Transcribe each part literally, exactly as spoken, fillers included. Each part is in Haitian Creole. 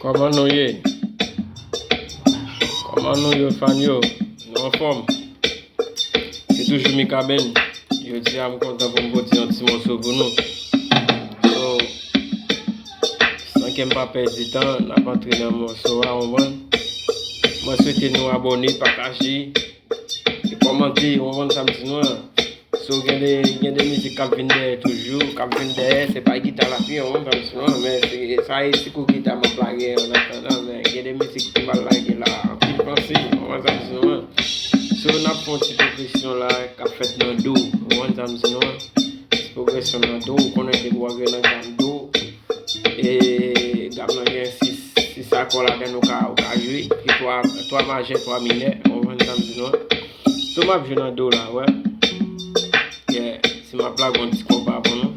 Kòman nou ye? Kòman nou ye, fan yo? Nou anfòm? Se toujou Mikaben. Jodi a, m kontan pou m pote yon ti mòso pou nou. So, san ke m pa pèdi tan, n ap antre nan mòso a, w konprann? Mwen swete nou abòne, pataje, e kòmante, w konprann sa m di nou an? So, gen de, gen de mizik k ap vin dèyè toujou, k ap vin dèyè, se pa gita l ap ye, w konprann sa m di nou an? Men se, sa e ti kou gita m ap lage an atandan, men gen de mizik ki m al lage la, anpil panse, w konprann sa m di nou an? So, n ap fè yon ti pwogresyon la k ap fèt nan do, w konprann sa m di nou an? Ti pwogresyon nan do, ou konnen depi w antre nan gam do, e gam nan gen sis, sis akò ladan l, ou ka, ou ka jwe, e twa, twa majè, twa minè, w konprann sa m di nou an? So, m ap jwe nan do la, wè. Yeah, si m ap lage yon ti konpa pou nou.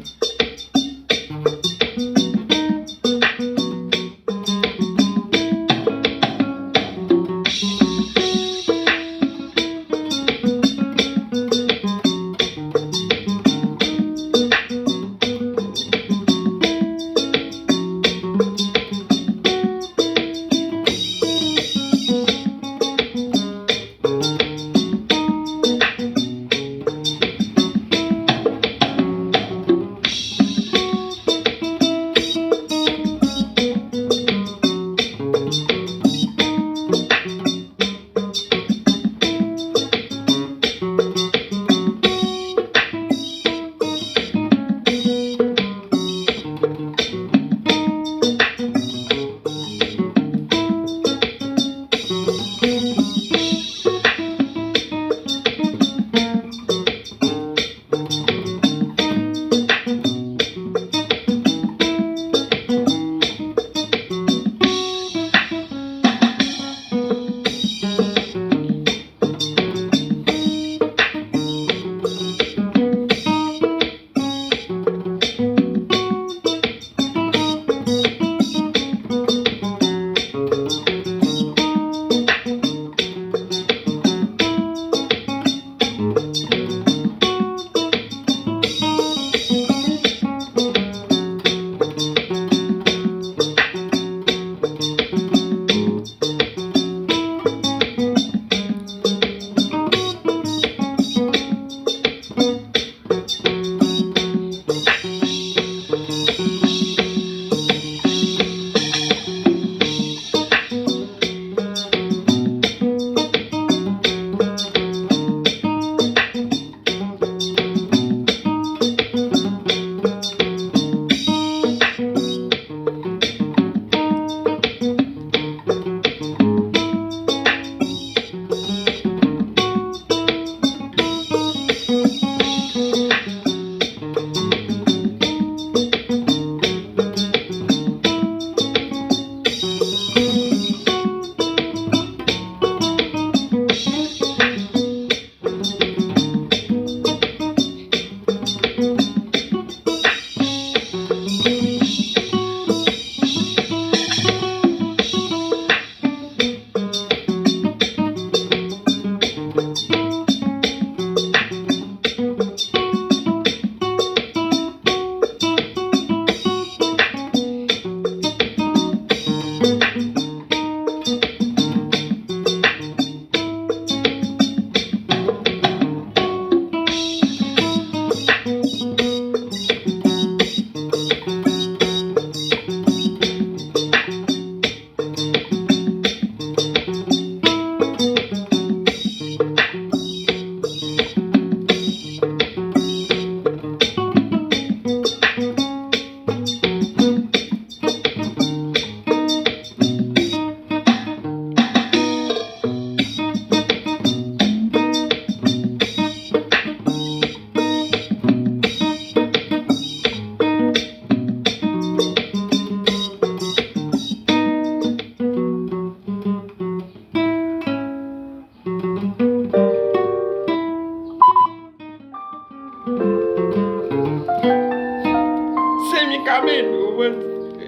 Se Mikaben, ou konprann?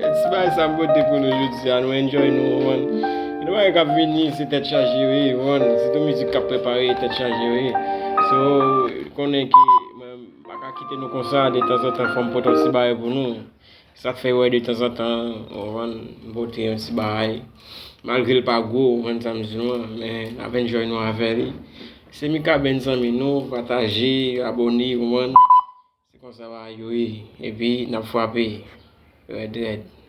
Ti bagay sa m pote pou nou jodi a, nou enjoy nou, ou konprann? Gen de bagay k ap vini, se tèt chaje wi, ou konprann? Sitou mizik k ap prepare, tèt chaje wi. So, konnen ke mwen, m pa ka kite nou konsa, detanzantan fò m pote yon ti bagay pou nou. Sa k fè w wè de tanzantan, w konprann, m pote yon ti bagay. Malgre l pa gwo, w konprann sa m di nou an, men n ap enjoy nou avè li. Se Mikaben zanmi nou, pataje, abòne, w konprann. Se konsa bagay yo ye. Epi n ap frape. Rèd, rèd.